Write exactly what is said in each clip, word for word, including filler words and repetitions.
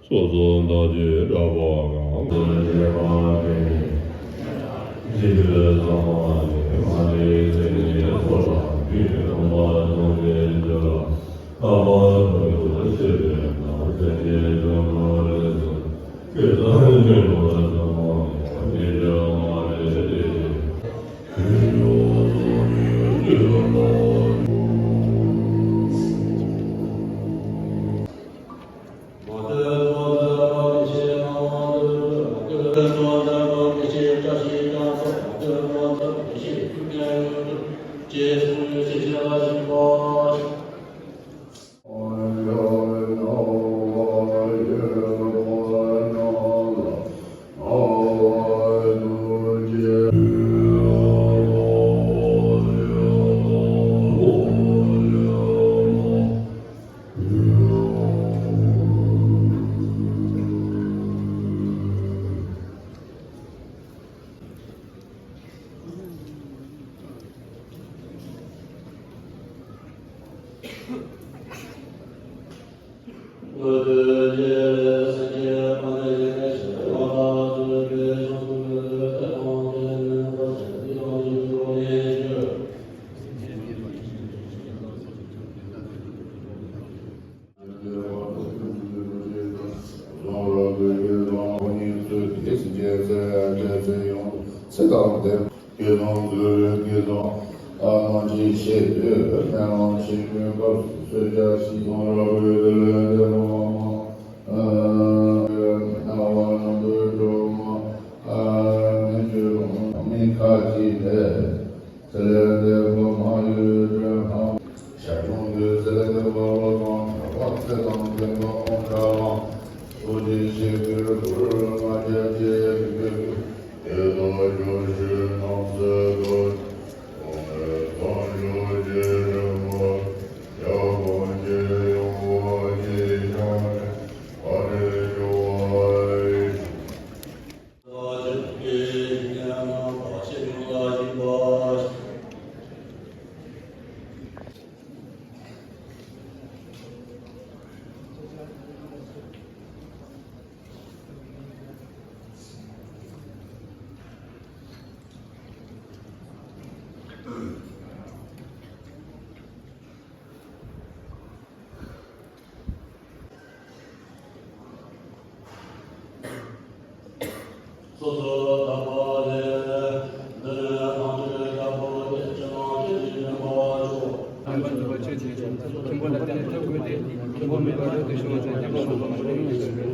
སོ་སོ་བདག་གིས་གྲགས་པ་གང་། སོ་སོ་སྐྱེ་བ་མེད། འཇིག་རྟེན་ཚང་མ་ནི་མ་ལུས་ཟིན་ནས་སོ་སོ་བདག་གིས་གང་བ་གསུངས་པའི་ཕྱིར། ལྷག་པར་དུ་ཤེས་པས་ན་སེམས་ཅན་ཀུན་ལ་ལེགས་སོ། སྐལ་བཟང་ཉོན་མོངས་ཚང་མ་ནི་ཉེ་རིང་མ་ལུས་ཏེ། ཚེ་ལས་འདས་པ་མ་ཡུལ་དྲན་ཧ། ཞར་བྱུང་གི་ཚེ་ལས་འདས་པ་བློ་བཟང་གྲགས་པ་ཚེ་དང་ལྡན་པ་དབང་གྲགས་དབང་། སོ་སྐྱེ་ཤེས་ཀྱི་གུ་རུ་ལྔ་བརྒྱ་བཅས་ཀྱི་སྐུ། དེ་དག་སྐྱབས་མཆི་རྣམས་སྩལ་དུ། ཐོག་མའི་མཚམས་སྦྱོར་གྱི་རིམ་པ། ཡབ་དང་རྗེ་ཡུམ་བར་གྱི་ཞབས་ནས་བར་ནས་སྐྱོར་བ་ཡིན། སོ་སོ་དག་པ་ལས། འདི་ནི་ཐམས་ཅད་དག་པོ་སྟེ། ཕྱི་ནང་ཆོས་ཀྱི་སྟོན་པ་མཆོག། དམ་པ་ནུས་པ་ཆོས་ཀྱི་ཆོས། ཐུན་མོང་ལ་བརྟེན་ཏེ་ཐུགས་དགོས་ཏེ། ཐུན་མོང་མེད་པར་རབ་ཏུ་ཕྱུང་བ་དང་། ཉམས་སུ་ལོངས་པ་ལ་ཡོངས་སུ་འགྲོ།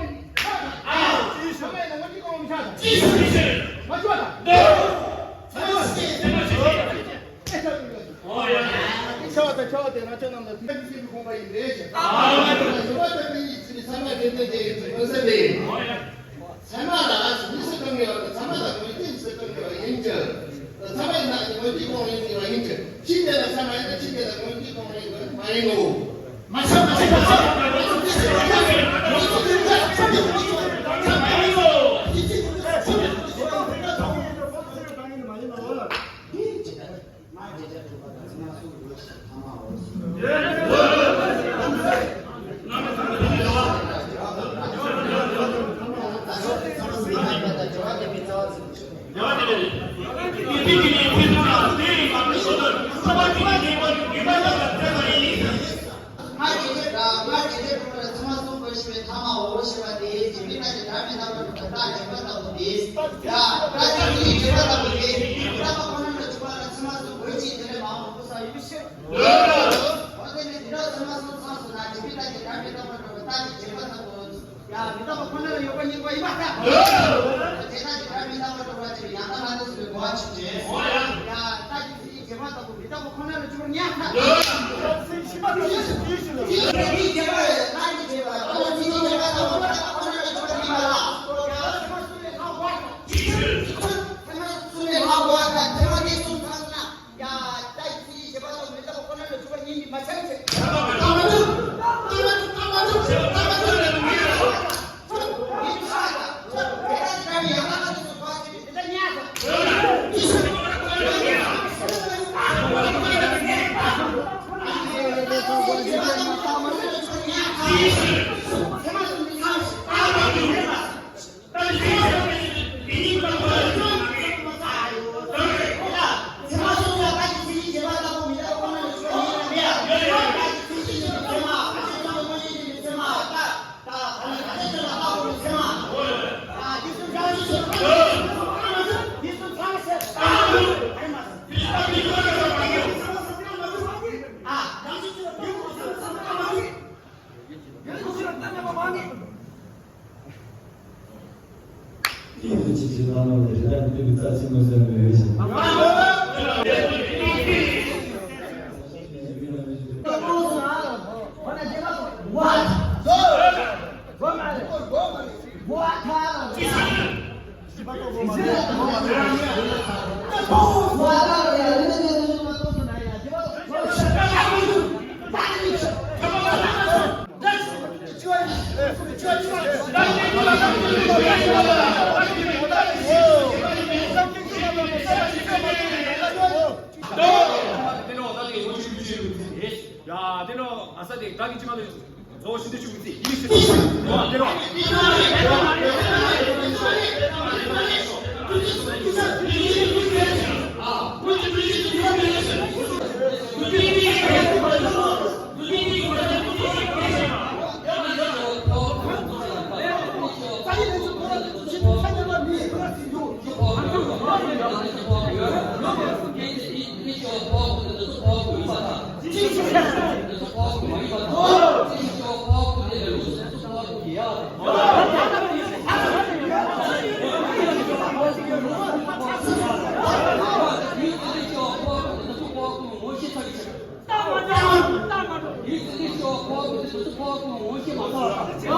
ཡིན་ཆགས་དང་། ཨ། ཚང་མ་ཡིན་ན་ངོ་སྤྲོད་གཏོང་མི་ཆགས་དང་། ཅི་ཞིག་ཞིག་མ་ཆོག་དང་། འདུག་ཚང་མ་ཞིག་ཚང་མ་ཞིག་ཨེ་ཆགས་དང་། ཨོ་ཡ། ཆགས་དང་ཆགས་དེ་ང་ཚོ་རྣམས་ལ་དེ་ག་ཅི་ཞིག་གི་དགོངས་པ་ཡིན་རེད་ཞེས། ཨ། ཡོད་པ་དེ་ཡིན་ཚུལ་ཚང་མ་དེ་དེ་དེ་ཡིན་ཚུལ་མངོན་གསལ་རེད། ཨོ་ཡ། ཚང་མ་ལ་མི་སེར་གཏོང་གི་ཡོད་རེད། ཚང་མ་ལ་ངོས་འཛིན་སེར་གཏོང་གི་ཡོད་ཡིན་ཀྱང་། ཚང་མ་ཡིན་ན་ངོས་འཛིན་གཏོང་ཡིན་གྱི་ཡོད་ཡིན་ཀྱང་། ཕྱི་རྒྱལ་ལ་ཚང་མ་ཡིན་ན་ཕྱི་རྒྱལ་ལ་ངོས་འཛིན་གཏོང་ཡིན་དགོས་མ་ཡིན་ནོ། མ་ཤ་མ་ཤ་མ་ཤ། མི་རྟག་པ་ཁོ་ན་ལ་ཡོད་པ་རྙེད་པ་ཡིན་པ་ལྟར། དེ་དག་གི་བཀའ་མི་རྟག་པ་སྒྲུབ་པར་བྱེད་པའི་ཡང་དག་སྣང་མཛད་ཟིན་པའི་གོ་བ་ཆོད་ཅིང་། ཡ། རྟགས་ཀྱི་ཚིག་གི་རྗེས་དཔག་ལྟ་བུ་མི་རྟག་པ་ཁོ་ན་ལ་འཇུག་པར་ཉན་ལྟར། ཚིག་གི་རྗེས་དཔག་ལྟ་བུ་མི་རྟག་པ་ཁོ་ན་ལ་འཇུག་པར་ཉན་པ་ལ། ཚེ་མ་སུ་ལས་ལྷག་པ། ཚེ་མ་སུ་ལས་ལྷག་པ་དང་ཚེ་མ་དེ་གསུམ་ཚང་ན། ཡ། རྟགས་ཀྱི་ཚིག་གི་རྗེས་དཔག་ལྟ་བུ་མི་རྟག་པ་ཁོ་ན་ལ་འཇུག་པར་ཉན་པའི་མ་ཚད་ཚེ། ཡ། དེ་ནོ་ཨ་ས་དེ་བདག་གི་ཅི་མ་ལོས། ཚོགས་ཤིན་ཏུ་ཆུ་བོའི་རྩེ་ཡིན་ཟེར། ཡ། དེ་ནོ། ཡིད་ཀྱི་ལས་ཤོག་ཕོག་གི་དེ་ཚོ་ཕོག་གི་ངོ་ཤེས་མ་ཚོར་བ་དང་།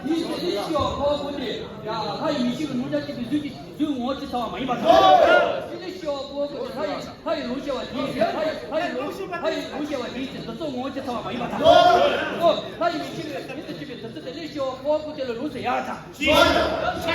ཡིད་ཀྱི་ལས་ཤོག་ཕོག་གི་དེ་ཡ་ལྷ་ཡིན་ཞིང་ངོ་མཚར་ཆེ་བའི་གཟུགས་ཀྱི་གཟུགས་ངོ་ཅི་ཚང་བ་མ་ཡིན་པ་དང་། ཡིད་ཀྱི་ལས་ཤོག་ཕོག་གི་དེ་ལྷ་ཡི་ལྷ་ཡི་ལུང་བཤད་པ་དེའི་ལྷ་ཡི་ལྷ་ཡི་ལུང་ལྷ་ཡི་ལུང་བཤད་པ་དེའི་དེ་ཚོ་ངོ་ཅི་ཚང་བ་མ་ཡིན་པ་དང་། ཨོ་ལྷ་ཡིན་ཞིང་ངོ་མཚར་ཆེ་བའི་དེ་ཚོ་དེ་ལས་ཤོག་ཕོག་གི་དེ་ལ་ལུང་ཟེར་ཡག་དང་།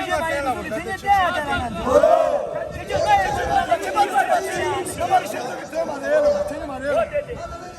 ཆོས་ཕྱོགས་ལ་ཡོད་པའི་ཚོ་གི་མཚན་སྙན་བསྟན་ཡ་དེ་ལ་ང་ཚོ། ཆོས་ཕྱོགས་ལ་ཡོད་པའི་ཚོ་གི་མཚན་སྙན་བསྟན་ཡ་དེ་ལ་ང་ཚོ།